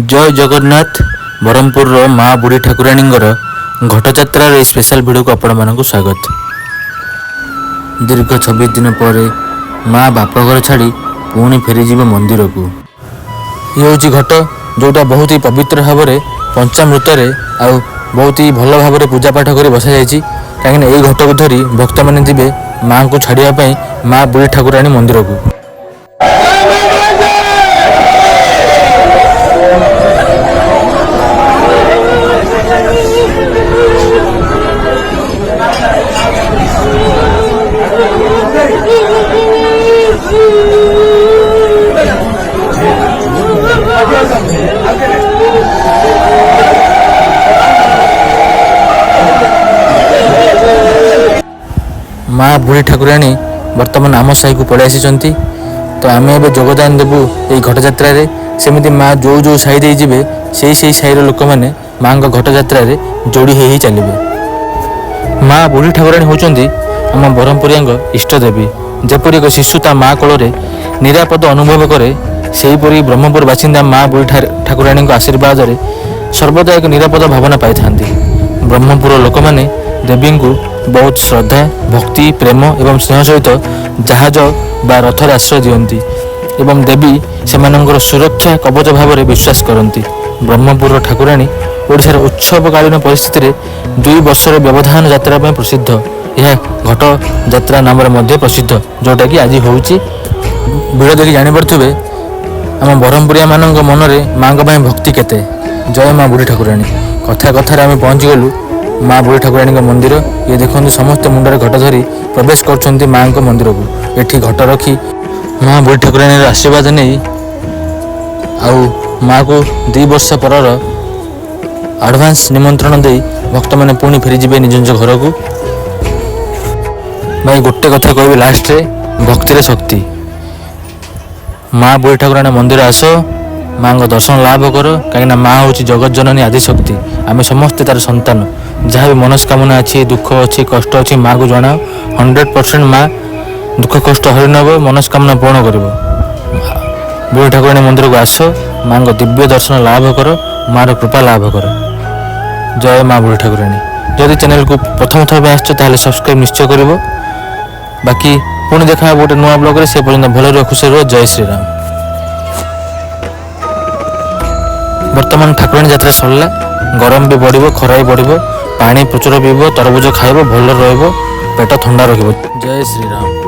ଜୟ ଜଗନ୍ନାଥ। ବ୍ରହ୍ମପୁରର ମା ବୁଢ଼ୀ ଠାକୁରାଣୀଙ୍କର ଘଟଯାତ୍ରାର ଏହି ସ୍ପେଶାଲ ଭିଡ଼ିଓକୁ ଆପଣମାନଙ୍କୁ ସ୍ୱାଗତ। ଦୀର୍ଘ 26 ଦିନ ପରେ ମା ବାପଘର ଛାଡ଼ି ପୁଣି ଫେରିଯିବ ମନ୍ଦିରକୁ। ଇଏ ହେଉଛି ଘଟ, ଯେଉଁଟା ବହୁତ ହି ପବିତ୍ର ଭାବରେ ପଞ୍ଚାମୃତରେ ଆଉ ବହୁତ ହି ଭଲ ଭାବରେ ପୂଜାପାଠ କରି ବସାଯାଇଛି। କାହିଁକିନା ଏଇ ଘଟକୁ ଧରି ଭକ୍ତମାନେ ଯିବେ ମାଆଙ୍କୁ ଛାଡ଼ିବା ପାଇଁ ମା ବୁଢ଼ୀ ଠାକୁରାଣୀ ମନ୍ଦିରକୁ। ମା ବୁଢ଼ୀ ଠାକୁରାଣୀ ବର୍ତ୍ତମାନ ଆମ ସାହିକୁ ପଳେଇ ଆସିଛନ୍ତି। ତ ଆମେ ଏବେ ଯୋଗଦାନ ଦେବୁ ଏଇ ଘଟଯାତ୍ରାରେ। ସେମିତି ମା ଯେଉଁ ଯେଉଁ ସାହି ଦେଇ ଯିବେ, ସେଇ ସେଇ ସାହିର ଲୋକମାନେ ମାଆଙ୍କ ଘଟଯାତ୍ରାରେ ଯୋଡ଼ି ହେଇ ହେଇ ଚାଲିବେ। ମା ବୁଢ଼ୀ ଠାକୁରାଣୀ ହେଉଛନ୍ତି ଆମ ବ୍ରହ୍ମପୁରିଆଙ୍କ ଇଷ୍ଟ ଦେବୀ। ଯେପରି ଏକ ଶିଶୁ ତା ମା କୋଳରେ ନିରାପଦ ଅନୁଭବ କରେ, ସେହିପରି ବ୍ରହ୍ମପୁର ବାସିନ୍ଦା ମା ବୁଢ଼ୀ ଠାକୁରାଣୀଙ୍କ ଆଶୀର୍ବାଦରେ ସର୍ବଦା ଏକ ନିରାପଦ ଭାବନା ପାଇଥାନ୍ତି। ବ୍ରହ୍ମପୁର ଲୋକମାନେ ଦେବୀଙ୍କୁ ବହୁତ ଶ୍ରଦ୍ଧା, ଭକ୍ତି, ପ୍ରେମ ଏବଂ ସ୍ନେହ ସହିତ ଜାହାଜ ବା ରଥରେ ଆଶ୍ରୟ ଦିଅନ୍ତି ଏବଂ ଦେବୀ ସେମାନଙ୍କର ସୁରକ୍ଷା କବଚ ଭାବରେ ବିଶ୍ୱାସ କରନ୍ତି। ବ୍ରହ୍ମପୁରର ଠାକୁରାଣୀ ଓଡ଼ିଶାର ଉତ୍ସବକାଳୀନ ପରିସ୍ଥିତିରେ 2 ବର୍ଷର ବ୍ୟବଧାନ ଯାତ୍ରା ପାଇଁ ପ୍ରସିଦ୍ଧ। ଏହା ଘଟ ଯାତ୍ରା ନାମରେ ମଧ୍ୟ ପ୍ରସିଦ୍ଧ, ଯେଉଁଟାକି ଆଜି ହେଉଛି। ଭିଡ଼ ଦେଖି ଜାଣିପାରୁଥିବେ ଆମ ବ୍ରହ୍ମପୁରିଆମାନଙ୍କ ମନରେ ମାଆଙ୍କ ପାଇଁ ଭକ୍ତି କେତେ। ଜୟ ମା ବୁଢ଼ୀ ଠାକୁରାଣୀ। କଥା କଥାରେ ଆମେ ପହଞ୍ଚିଗଲୁ ମା ବୁଢ଼ୀ ଠାକୁରାଣୀଙ୍କ ମନ୍ଦିର। ଇଏ ଦେଖନ୍ତୁ, ସମସ୍ତେ ମୁଣ୍ଡରେ ଘଟ ଧରି ପ୍ରବେଶ କରୁଛନ୍ତି ମାଆଙ୍କ ମନ୍ଦିରକୁ। ଏଠି ଘଟ ରଖି ମା ବୁଢ଼ୀ ଠାକୁରାଣୀର ଆଶୀର୍ବାଦ ନେଇ ଆଉ ମାଆକୁ 2 ବର୍ଷ ପରର ଆଡ଼ଭାନ୍ସ ନିମନ୍ତ୍ରଣ ଦେଇ ଭକ୍ତମାନେ ପୁଣି ଫେରିଯିବେ ନିଜ ନିଜ ଘରକୁ। ଭାଇ, ଗୋଟେ କଥା କହିବି ଲାଷ୍ଟରେ, ଭକ୍ତିରେ ଶକ୍ତି। ମା ବୁଢ଼ୀ ଠାକୁରାଣୀ ମନ୍ଦିର ଆସ, ମାଆଙ୍କ ଦର୍ଶନ ଲାଭ କର। କାହିଁକିନା ମା ହେଉଛି ଜଗତ ଜନନୀ ଆଦିଶକ୍ତି, ଆମେ ସମସ୍ତେ ତାର ସନ୍ତାନ। ଯାହା ବି ମନସ୍କାମନା ଅଛି, ଦୁଃଖ ଅଛି, କଷ୍ଟ ଅଛି, ମାଆକୁ ଜଣାଅ। 100% ମା ଦୁଃଖ କଷ୍ଟ ହରି ନେବ, ମନସ୍କାମନା ପୂରଣ କରିବ। ବୁଢ଼ୀ ଠାକୁରାଣୀ ମନ୍ଦିରକୁ ଆସ, ମାଆଙ୍କ ଦିବ୍ୟ ଦର୍ଶନ ଲାଭ କର, ମାଆର କୃପା ଲାଭ କର। ଜୟ ମା ବୁଢ଼ୀ ଠାକୁରାଣୀ। ଯଦି ଚ୍ୟାନେଲକୁ ପ୍ରଥମ ଥର ପାଇଁ ଆସିଛ, ତାହେଲେ ସବସ୍କ୍ରାଇବ୍ ନିଶ୍ଚୟ କରିବ। ବାକି ପୁଣି ଦେଖା ହେବ ଗୋଟେ ନୂଆ ବ୍ଲଗରେ। ସେ ପର୍ଯ୍ୟନ୍ତ ଭଲ ରୁହ, ଖୁସି ରୁହ। ଜୟ ଶ୍ରୀରାମ। ବର୍ତ୍ତମାନ ଠାକୁରାଣୀ ଯାତ୍ରା ସରିଲା। ଗରମ ବି ବଢ଼ିବ, ଖରା ବି ବଢ଼ିବ। ପାଣି ପ୍ରଚୁର ପିଇବ, ତରଭୁଜ ଖାଇବ, ଭଲରେ ରହିବ, ପେଟ ଥଣ୍ଡା ରଖିବ। ଜୟ ଶ୍ରୀରାମ।